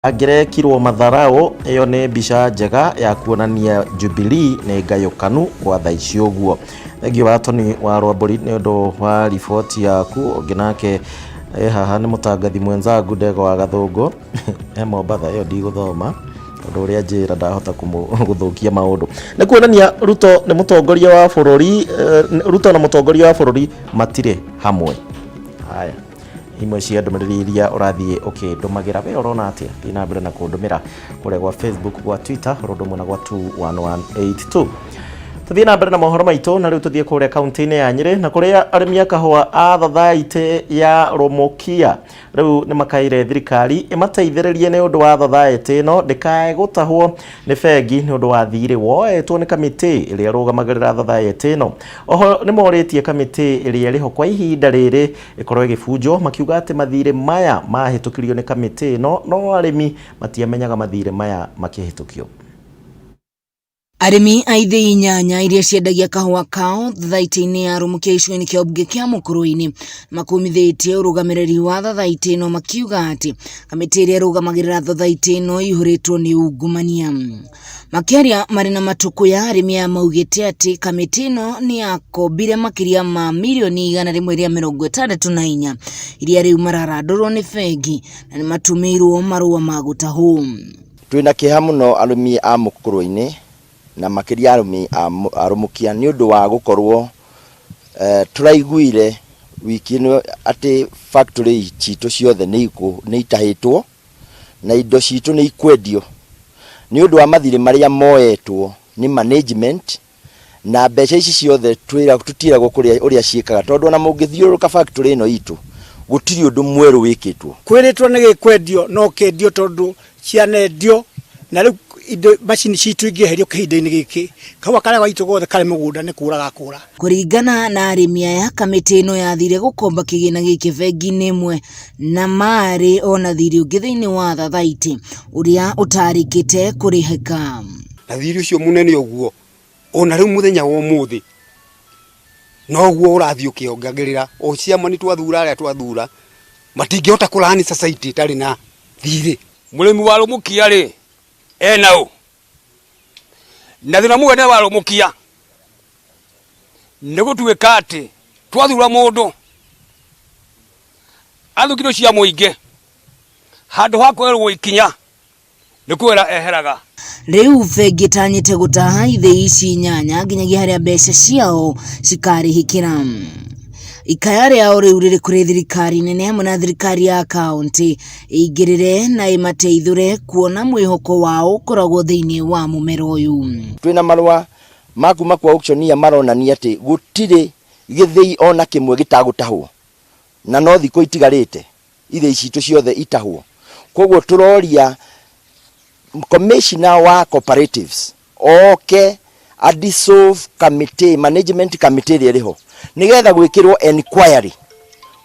Angĩrekirwo matharaũ, ĩyo nĩ mbica njega ya kuonania Jubilee nĩ ngayũkanu gwa thaa ici ũguo. Thengiũ wa Tony wa Rwambũri nĩ ũndũ wa riboti yaku. Ũngĩ nake e haha nĩ mũtangathi mwenzangu Ndegwa wa Gathũngũ e Mombatha, ĩyo ndigũthoma tondũ ũrĩa njĩra ndahota gũthũkia maũndũ. Nĩ kuonania Ruto nĩ mũtongoria wa bũrũri, Ruto na mũtongoria wa bũrũri matirĩ hamwe. Haya. Imwe cia ndũmĩrĩri iria ũrathiĩ ũkĩndũmagĩra, we ũrona atĩa? Thiĩ na mbere na kũndũmĩra kũrĩa gwa Facebook, gwa Twitter, oro ũndũ ũmwe na gwa 21182. Tũthiĩ na mbere na mohoro maitũ na rĩu tũthiĩ kũrĩa kaunti-inĩ ya Nyĩrĩ na kũrĩa arĩmi a kahũa a thathaitĩ ya Rũmũkia rĩu nĩ makaĩre thirikari ĩmateithĩrĩrie nĩ ũndũ wa thathaitĩ ĩno ndĩkae gũtahwo nĩ bengi nĩ ũndũ wa thirĩ woetwo nĩ kamĩtĩ ĩrĩa ĩrũgamagĩrĩra thathaitĩ ĩno. Oho nĩ morĩtie kamĩtĩ ĩrĩa ĩrĩho kwa ihinda rĩrĩ ĩkorwo ĩgĩbunjwo makiuga atĩ mathirĩ maya mahĩtũkirio nĩ kamĩtĩ ĩno no arĩmi matiamenyaga mathirĩ maya makĩhĩtũkio. Arĩmi a ithĩi inyanya iria ciendagia kahũa kao thathaitĩ-inĩ ya Rũmũkia gĩcigo-inĩ kĩa ũmbunge kĩa Mũkũrwe-inĩ makũmithĩtie ũrũgamĩrĩri wa thathaitĩ ĩno makiuga atĩ kamĩtĩ ĩrĩa ĩrũgamagĩrĩra thathaitĩ ĩno ĩihũrĩtwo nĩ ungumania. Makĩaria marĩ na matũkũya, arĩmi aya maugĩte atĩ kamĩtĩ ĩno nĩ yakombire makĩria ma mirioni 164 iria rĩu mararandũrwo nĩ bengi na nĩ matũmĩirwo marũa ma gũtahwo. Twĩna kĩeha mũno arĩmi a Mũkũrwe-inĩ na makĩria arĩmi a Rũmũkia nĩ ũndũ wa gũkorwo tũraiguire wiki ĩno atĩ factory citũ ciothe nĩ itahĩtwo na indo citũ nĩ ikwendio nĩ ũndũ wa mathirĩ marĩa moetwo nĩ management na mbeca ici ciothe tũtiragwo kũrĩa ũrĩa ciĩkaga tondũ ona mũngĩthiũrũrũka factory ĩno itũ gũtirĩ ũndũ mwerũ wĩkĩtwo. Kwĩrĩtwo nĩ gĩkwendio no kĩendio tondũ cianendio na rĩu indo macini citũ ingĩeherio kĩhinda-inĩ gĩkĩ kahũa karĩa gaitũ gothe karĩ mũgũnda nĩ kũra gakũra. Kũringana na arĩmi aya, kamĩtĩ ĩno yathire gũkomba kĩgĩna gĩkĩ bengi-inĩ ĩmwe na maarĩ o na thirĩ ũngĩ thĩinĩ wa thathaitĩ ũrĩa ũtarĩkĩte kũrĩhĩka. Na thirĩ ũcio mũnene ũguo ona rĩu mũthenya wa ũmũthĩ noguo ũrathiĩ ũkĩongagĩrĩra o ciama nĩ twathura arĩa twathura matingĩhota kũrani society ĩtarĩ na thirĩ. Mũrĩmi wa Rũmũkia rĩ ena ũ? Na thĩna mũnene wa Rũmũkia nĩ gũtuĩka atĩ twathura mũndũ athũkia indo cia mũingĩ handũ ha kwerwo ikinya nĩ kwera eheraga. Rĩu bengi ĩtanyĩte gũtaha ithĩi ici inyanya nginyagia harĩa mbeca ciao cikarĩhĩkĩra. Ikaya rĩao rĩu rĩrĩ kũrĩ thirikari nene hamwe na thirikari ya kaunti ĩingĩrĩre na ĩmateithũre kuona mwĩhoko wao ũkoragwo thĩinĩ wa mũmera ũyũ. Twĩna marũa ma kuma kwa auctioneer maronania atĩ gũtirĩ gĩthĩi ona kĩmwe gĩtagũtahwo na no thikũ itigarĩte ithĩi citũ ciothe itahwo. Koguo tũroria commissioner wa cooperatives oke a dissolve committee, management committee ĩrĩa ĩrĩho nĩgetha gwĩkĩrwo enquiry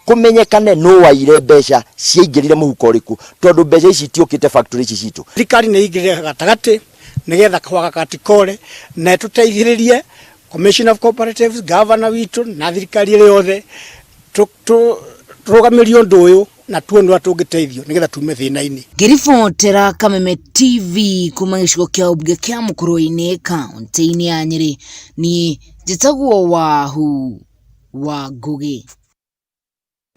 kũmenyekane nũ waire mbeca ciaingĩrire mũhuko ũrĩkũ tondũ mbeca ici itiũkĩte factory ici citũ. Thirikari nĩ ĩingĩrĩre gatagatĩ nĩgetha kahũa gaka gatikore na ĩtũteithĩrĩrie Commission of Cooperatives, governor witũ na thirikari ĩrĩ yothe tũrũgamĩrie ũndũ ũyũ na tuone ũrĩa tũngĩteithio nĩgetha tume thĩna-inĩ. Ngĩribotera Kameme TV kuma gĩcigo kĩa ũmbunge kĩa Mũkũrwe-inĩ kaunti-inĩ ya Nyĩrĩ, niĩ njĩtagwo Wahu wa Ngũgĩ.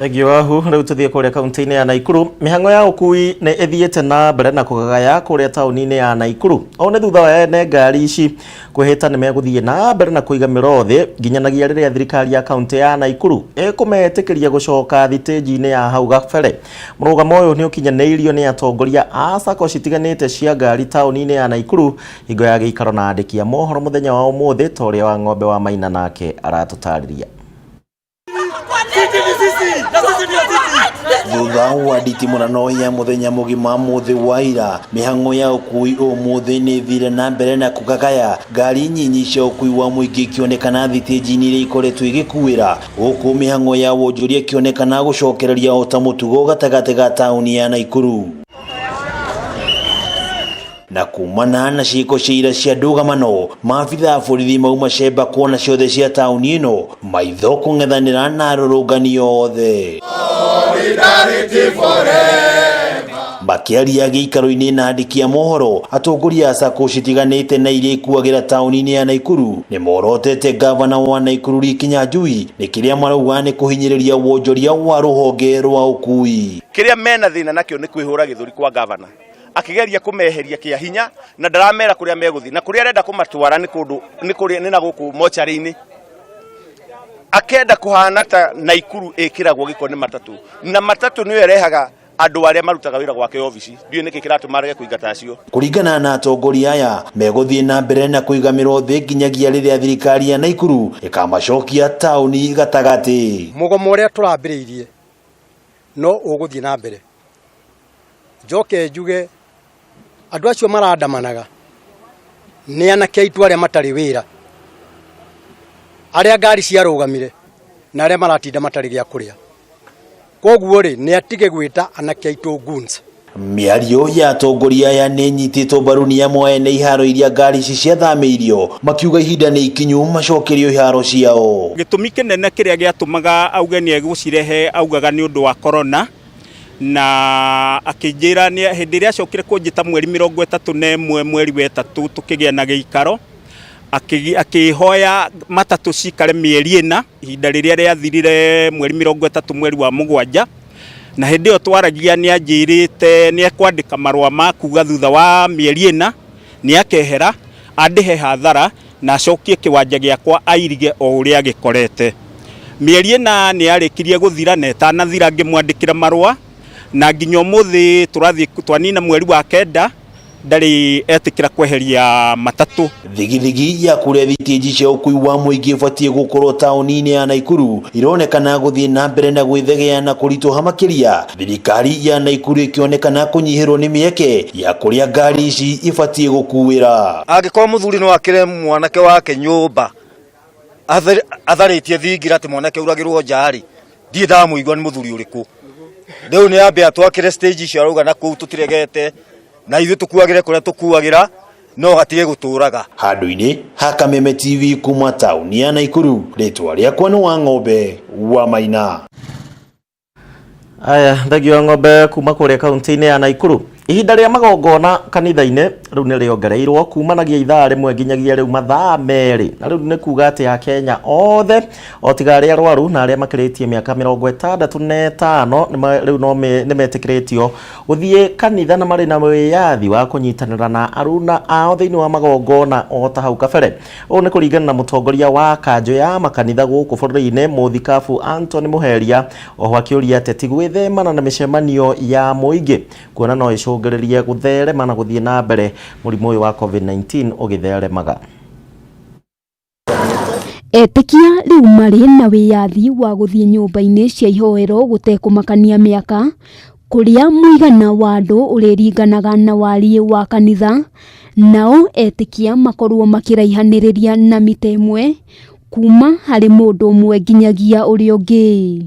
Thengiũ Wahu, rĩu tũthiĩ kũrĩa kaunti-inĩ ya Naikuru. Mĩhang'o ya ũkui nĩ ĩthiĩte na mbere na kũgagaya kũrĩa taũni-inĩ ya Naikuru. Ũũ nĩ thutha wa ene ngari ici kwĩhĩta nĩ megũthiĩ na mbere na kũiga mĩro thĩ nginyanagia rĩrĩa thirikari ya kaunti ya Naikuru ĩkũmetĩkĩria gũcoka thitĩnji-inĩ ya hau gabere. Mũrũgamo ũyũ nĩ ũkinyanĩirio nĩ atongoria a sacco citiganĩte cia ngari taũni-inĩ ya Naikuru hingo ya gĩikaro na andĩki a mohoro mũthenya wa ũmũthĩ ta ũrĩa wa ng'ombe wa Maina nake aratũtarĩria. Thutha wa nditimũrano ya mũthenya mũgima mũthĩ wa ira, mĩhang'o ya ũkui ũmũthĩ nĩ ĩthire na mbere na kũgagaya, ngari nyinyi cia ũkui wa mũingĩ ikĩonekana thitĩnji-inĩ iria ikoretwo igĩkuĩra, gũkũ mĩhang'o ya wonjoria ĩkĩonekana gũcokereria o ta mũtugo gatagatĩ ga taũni ya Naikuru. Na kumana na ciĩko cia ira cia ndũgamano, maabitha a borithi mauma cemba kuona ciothe cia taũni ĩno, maitho kũng'ethanĩra na arũrũngani othe. Makĩaria gĩikaro-inĩ na andĩki a mohoro, atongoria a sacco citiganĩte na iria ikuagĩra taũni-inĩ ya Naikuru nĩ morotete gavana wa Naikuru Lee Kinyanjui nĩ kĩrĩa marauga nĩ kũhinyĩrĩria wonjoria wa rũhonge rwa ũkui. Kĩrĩa mena thĩna nakĩo nĩ kwĩhũra gĩthũri kwa gavana akĩgeria kũmeheria kĩa hinya na ndaramera kũrĩa megũthiĩ na kũrĩa arenda kũmatwara nĩ kũndũ nĩ kũrĩa nĩ na gũkũ mocarĩ-inĩ akenda kũhana ta Naikuru ĩkĩragwo gĩko nĩ matatũ na matatũ nĩyo ĩrehaga andũ arĩa marutaga wĩra gwake obici. Ndiũĩ nĩkĩ kĩratũma arege kũingata acio. Kũringana na atongoria aya, megũthiĩ na mbere na kũiga mĩro thĩ nginyagia rĩrĩa thirikari ya Naikuru ĩkamacokia taũni gatagatĩ. Mũgomo ũrĩa tũrambĩrĩirie no ũgũthiĩ na mbere. Njoke njuge andũ acio marandamanaga nĩ anake aitũ arĩa matarĩ wĩra, arĩa ngari ciarũgamire na arĩa maratinda matarĩ gĩa kũrĩa. Koguo rĩ, nĩ atige gwĩta anake aitũ goons. Mĩario ya atongoria aya nĩ ĩnyitĩtwo mbaru nĩ amwe ene iharo iria ngari ici ciathamĩirio, makiuga ihinda nĩ ikinyu macokerio iharo ciao. Gĩtũmi kĩnene kĩrĩa gĩatũmaga auge nĩ egũcirehe augaga nĩ ũndũ wa corona, na akĩnjĩra hĩndĩ ĩrĩa acokire kũnjĩta mweri 31 mweri wa ĩtatũ tũkĩgĩa na gĩikaro, akĩhoya matatũ cikare mĩeri ĩna, ihinda rĩrĩa rĩathirire mweri 30 mweri wa mũgwanja, na hĩndĩ ĩyo twaragia nĩ anjĩrĩte nĩ ekwandĩka marũa ma kuga thutha wa mĩeri ĩna nĩ akehera andĩhe hathara na acokie kĩwanja gĩakwa airige o ũrĩa gĩkorete. Mĩeri ĩna nĩ yarĩkirie gũthira na ĩtanathira ngĩmwandĩkĩra marũa, na nginya ũmũthĩ tũrathiĩ twanina mweri wa kenda ndarĩ etĩkĩra kweheria matatũ. Thigithigi ya kũrĩa thitĩnji cia ũkui wa mũingĩ ibatiĩ gũkorwo taũni-inĩ ya Naikuru ironekana gũthiĩ na mbere na gwĩthegea na kũritũha makĩria, thirikari ya Naikuru ĩkĩonekana kũnyihĩrwo nĩ mĩeke ya kũrĩa ngari ici ibatiĩ gũkuĩra. Angĩkorwo mũthuri no akĩre mwanake wake nyũmba atharĩtie thingira atĩ mwanake auragĩrwo nja rĩ, ndirĩ ndamũigua nĩ mũthuri ũrĩkũ. Rĩu nĩ ambe atwakĩre stage icio arauga na kũu tũtiregete, na ithuĩ tũkuagĩre kũrĩa tũkuagĩra, no gatige gũtũraga. Handũ-inĩ ha Kameme TV kuma taũni ya Naikuru, rĩtwa rĩakwa nĩ Wang'ombe wa Maina. Aya, thengio ya ng'ombe kuma kũrĩa kaunti-inĩ ya Naikuru. Ihinda rĩa magongona kanitha-inĩ rĩu nĩ rĩongereirwo kumanagia ithaa rĩmwe nginyagia rĩu mathaa merĩ, na rĩu nĩ kuga atĩ Akenya othe o tiga arĩa arwaru na arĩa makĩrĩtie mĩaka 65 rĩu no nĩ metĩkĩrĩtio gũthiĩ kanitha na marĩ na wĩyathi wa kũnyitanĩra na aruna ao thĩinĩ wa magongona o ta hau kabere. Ũũ nĩ kũringana na mũtongoria wa kanjũ ya makanitha gũkũ bũrũri-inĩ Mũthikabu Anthony Mũheria, oho akĩũria ateti gwĩthemana na mĩcemanio ya mũingĩ kuona no ĩcũngĩrĩrie gũtherema na gũthiĩ na mbere mũrimũ ũyũ wa COVID-19 ũgĩtheremaga. Etĩkia rĩu marĩ na wĩyathi wa gũthiĩ nyũmba-inĩ cia ihoero gũtekũmakania mĩaka, kũrĩa mũigana wa andũ ũrĩringanaga na wariĩ wa kanitha, nao etĩkia makorwo makĩraihanĩrĩria na mita ĩmwe kuma harĩ mũndũ ũmwe nginyagia ũrĩa ũngĩ.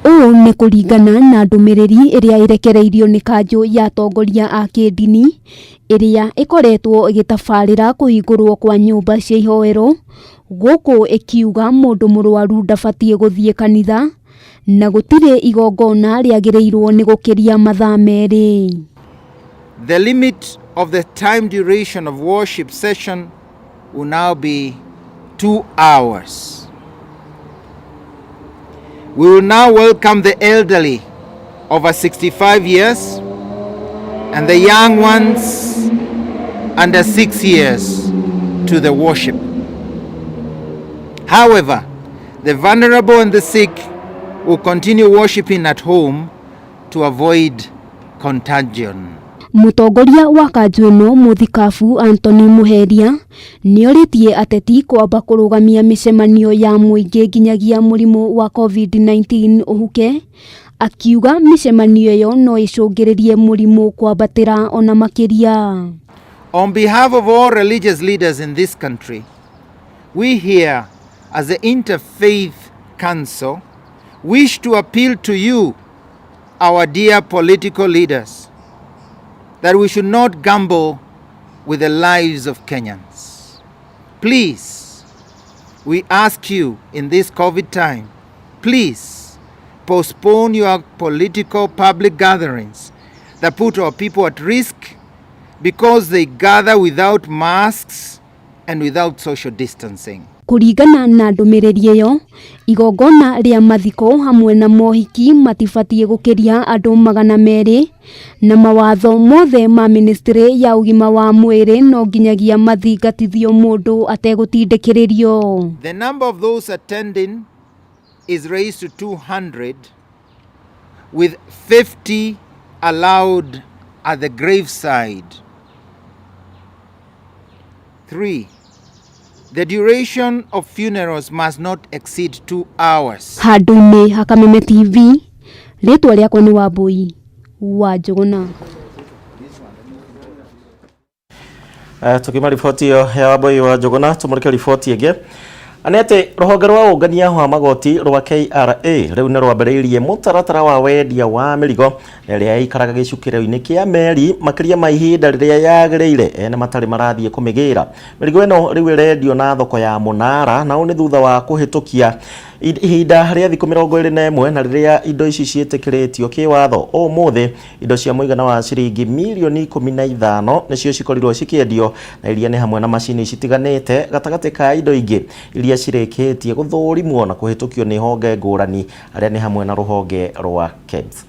Ũũ nĩ kũringana na ndũmĩrĩri ĩrĩa ĩrekereirio nĩ kanjũ ya atongoria a kĩndini ĩrĩa ĩkoretwo ĩgĩtabarĩra kũhingũrwo kwa nyũmba cia ihoero, gũkũ ĩkiuga mũndũ mũrwaru ndabatiĩ gũthiĩ kanitha na gũtirĩ igongona rĩagĩrĩirwo nĩ gũkĩria mathaa merĩ. The limit of the time duration of worship session will now be 2 hours. We will now welcome the elderly over 65 years and the young ones under 6 years to the worship. However, the vulnerable and the sick will continue worshiping at home to avoid contagion. Mũtongoria wa kanjũ ĩno Mũthikabu Anthony Mũheria nĩorĩtie ateti kwamba kũrũgamia mĩcemanio ya mũingĩ nginyagia mũrimũ wa COVID-19 ũhuke, akiuga mĩcemanio ĩyo no ĩcũngĩrĩrie mũrimũ kwambatĩra ona makĩria. On behalf of all religious leaders in this country, we here as the Interfaith Council wish to appeal to you, our dear political leaders, that we should not gamble with the lives of Kenyans. Please, we ask you in this COVID time, please postpone your political public gatherings that put our people at risk because they gather without masks and without social distancing. Kũringana na ndũmĩrĩri ĩyo, igongona rĩa mathiko hamwe na mohiki matibatiĩ gũkĩria andũ 200 na mawatho mothe ma ministry ya ũgima wa mwĩrĩ no nginyagia mathingatithio mũndũ ategũtindĩkĩrĩrio. The number of those attending is raised to 200, with 50 allowed at the graveside. 3. The duration of funerals must not exceed 2 hours. Handũ-inĩ ha Kameme TV, rĩtwa rĩakwa nĩ Wambui wa Njũgũna. Tukiuma riboti ĩyo ya Wambui wa Njũgũna, tũmũrĩke riboti ĩngĩ nĩ atĩ rũhonge rwa ũngania wa magoti rwa KRA rĩu nĩ rwambĩrĩirie mũtaratara wa wendia wa mĩrigo ĩrĩa ĩikaraga gĩcukĩro-inĩ kĩa meri makĩria ma ihinda rĩrĩa yagĩrĩire ene matarĩ marathiĩ kũmĩgĩra. Mĩrigo ĩno rĩu ĩrendio na thoko ya mũnara, na ũũ nĩ thutha wa kũhĩtũkia ihinda rĩa thikũ 21 na rĩrĩa indo ici ciĩtĩkĩrĩtio kĩwatho. Ũmũthĩ indo cia mũigana wa ciringi mirioni 15 nĩcio cikorirwo cikĩendio, na iria nĩ hamwe na macini citiganĩte gatagatĩ ka indo ingĩ iria cirĩkĩtie gũthũrimwo na kũhĩtũkio nĩ honge ngũrani, arĩa nĩ hamwe na rũhonge rwa KEBS.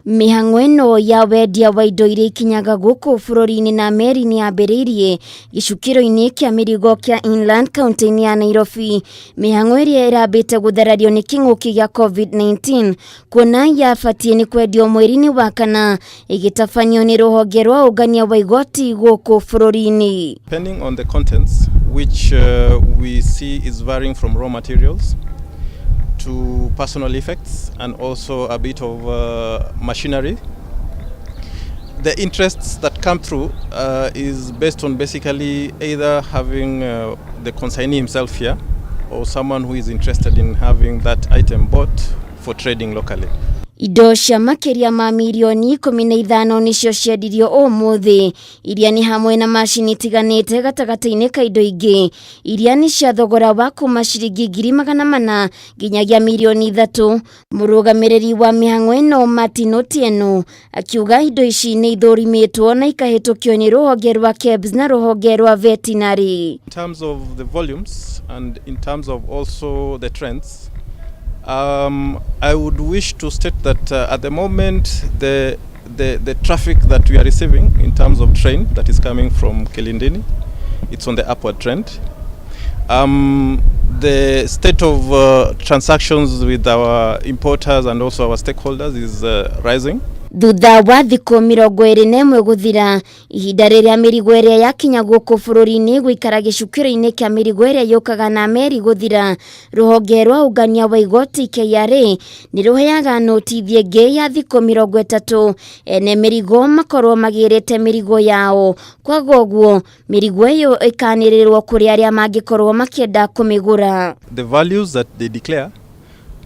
Mĩhang'o ĩno ya wendia wa indo iria ikinyaga gũkũ bũrũri-inĩ na meri nĩ yambĩrĩirie gĩcukĩro-inĩ kĩa mĩrigo kĩa Inland kaunti-inĩ ya Nairobi. Mĩhang'o ĩrĩa ĩrambĩte gũtharario nĩ kĩng'ũki gĩa COVID-19 kuona yabatiĩ nĩ kwendio mweri-inĩ wa kana ĩgĩtabanio nĩ rũhonge rwa ũngania wa igoti gũkũ bũrũri-inĩ. Depending on the contents, which we see is varying from raw materials to personal effects and also a bit of machinery. The interests that come through is based on basically either having the consignee himself here or someone who is interested in having that item bought for trading locally. Indo cia makĩria ma mirioni 15 nĩcio ciendirio ũmũthĩ, iria nĩ hamwe na macini itiganĩte gatagatĩ-inĩ ka indo ingĩ iria nĩ cia thogora wa kuma ciringi 400,000 nginyagia mirioni 3. Mũrũgamĩrĩri wa mĩhang'o ĩno Martin Otieno akiuga indo ici nĩ ithũrimĩtwo na ikahĩtũkio nĩ rũhonge rwa KEBS na rũhonge rwa veterinary. In terms of the volumes and in terms of also the trends, I would wish to state that at the moment the traffic that we are receiving in terms of train that is coming from Kilindini, it's on the upward trend. The state of transactions with our importers and also our stakeholders is rising. Thutha wa thikũ 21 gũthira, ihinda rĩrĩa mĩrigo ĩrĩa yakinya gũkũ bũrũri-inĩ gũikara gĩcukĩro-inĩ kĩa mĩrigo ĩrĩa yũkaga na meri gũthira, rũhonge rwa ũngania wa igoti KRA nĩ rũheaga notithi ĩngĩ ya thikũ 30 ene mĩrigo makorwo magĩrĩte mĩrigo yao. Kwaga ũguo mĩrigo ĩyo ĩkanĩrĩrwo kũrĩ arĩa mangĩkorwo makĩenda kũmĩgũra. The values that they declare,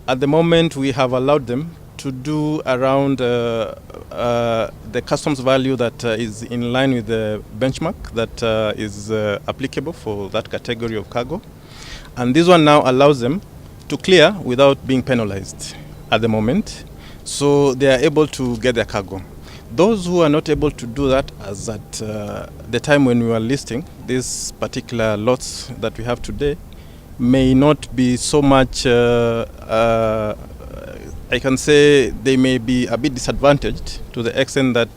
at the moment we have allowed them to do around the customs value that is in line with the benchmark that is applicable for that category of cargo. And this one now allows them to clear without being penalized at the moment. So they are able to get their cargo. Those who are not able to do that as at the time when we were listing these particular lots that we have today may not be so much, I can say they may be a bit disadvantaged to the extent that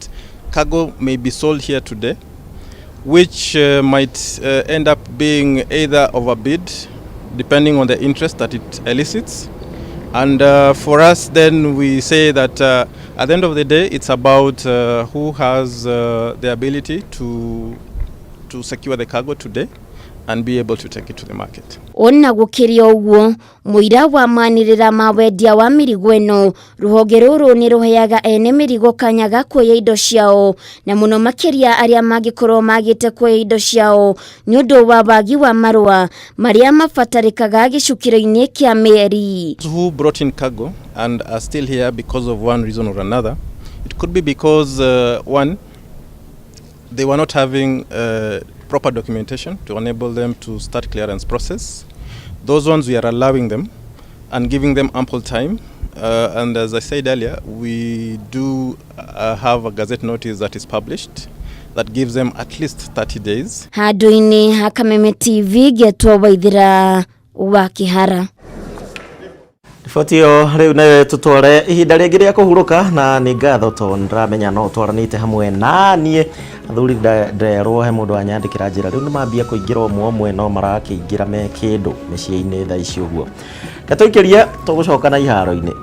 cargo may be sold here today, which might end up being either overbid, depending on the interest that it elicits. And for us, then we say that at the end of the day, it's about who has the ability to secure the cargo today and be able to take it to the market. Ona gũkĩrĩ ũguo, mũira wa manĩrĩra ma wendia wa mĩrigo ĩno, rũhonge rũrũ nĩ rũheaga ene mĩrigo kanya ga kuoya indo ciao, na mũno makĩria arĩa mangĩkorwo magĩte kuoya indo ciao nĩ ũndũ wa wagi wa marũa marĩa mabatarĩkaga gĩcukĩro-inĩ kĩa meri. Who brought in cargo and are still here because of one reason or another. It could be because one, they were not having proper documentation to enable them to start clearance process. Those ones we are allowing them and giving them ample time. And as I said earlier, we do have a gazette notice that is published that gives them at least 30 days. Handũ-inĩ ha Kameme TV ngĩetwo Waithĩra wa Kĩhara. Riboti ĩyo rĩu nayo tũtware ihinda rĩngĩ rĩa kũhurũka, na nĩ ngatho tondũ nĩndĩramenya no ũtwaranĩte hamwe na niĩ. Athuri, nderwo he mũndũ wanyandĩkĩra njĩra rĩu nĩ mambia kũingĩra ũmwe ũmwe, no marakĩingĩra me kĩndũ mĩciĩ-inĩ thaa ici ũguo. Reke tũikĩrie, tũgũcoka na iharo-inĩ.